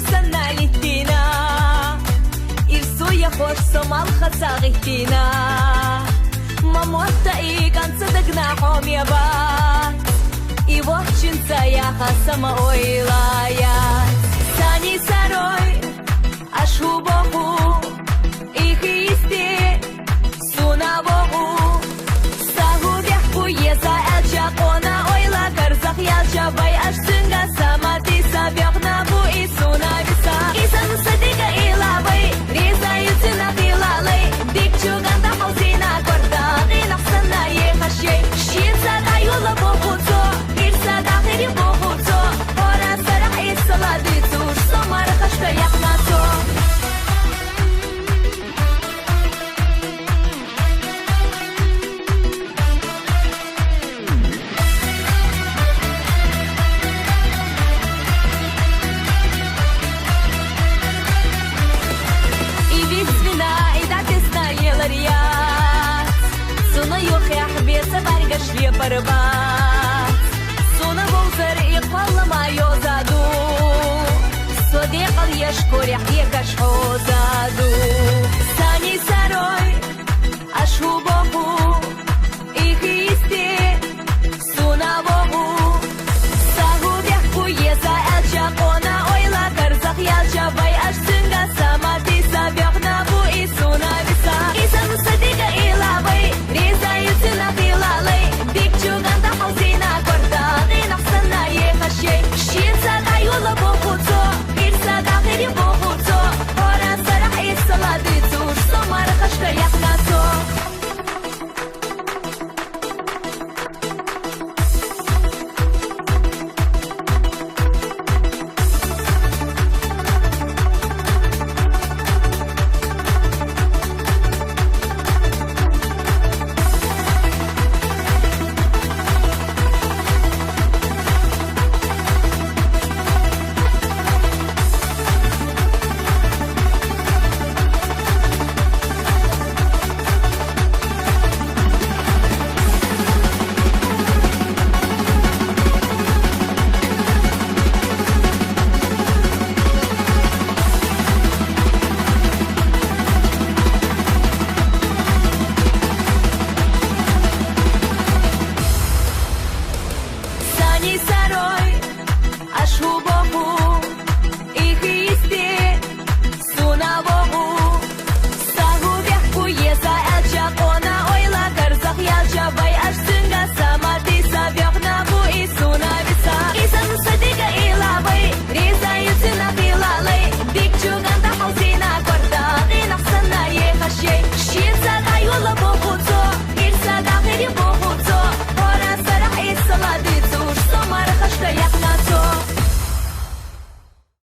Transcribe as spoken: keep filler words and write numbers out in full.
Санна литтина, ирсу яхош со малха сагъиттина. Ма мотта и кӀанца дагна хьо мебац, и вохчинца яха сама ойлая. Сани сарой, ашу боху, и хисти, суна боху, сагу бехку еса элча къона ойла гарзах ялча бай аш сунга самати сабехна бу и суна биса. Исан садига илавай, риза юцина хилалай, дикчуганда халсина горда, гинах санна е хашей. Шица даюла бохуцо, ирса дахири бохуцо, ора сарах исала дицуш, сомар хашка яхнацо. И висвина, и датесна лелария. Суна юхях беса баргаш лепарба. Суна болзар и къаллама ёзаду. Содеқал еш корях екаш хозаду.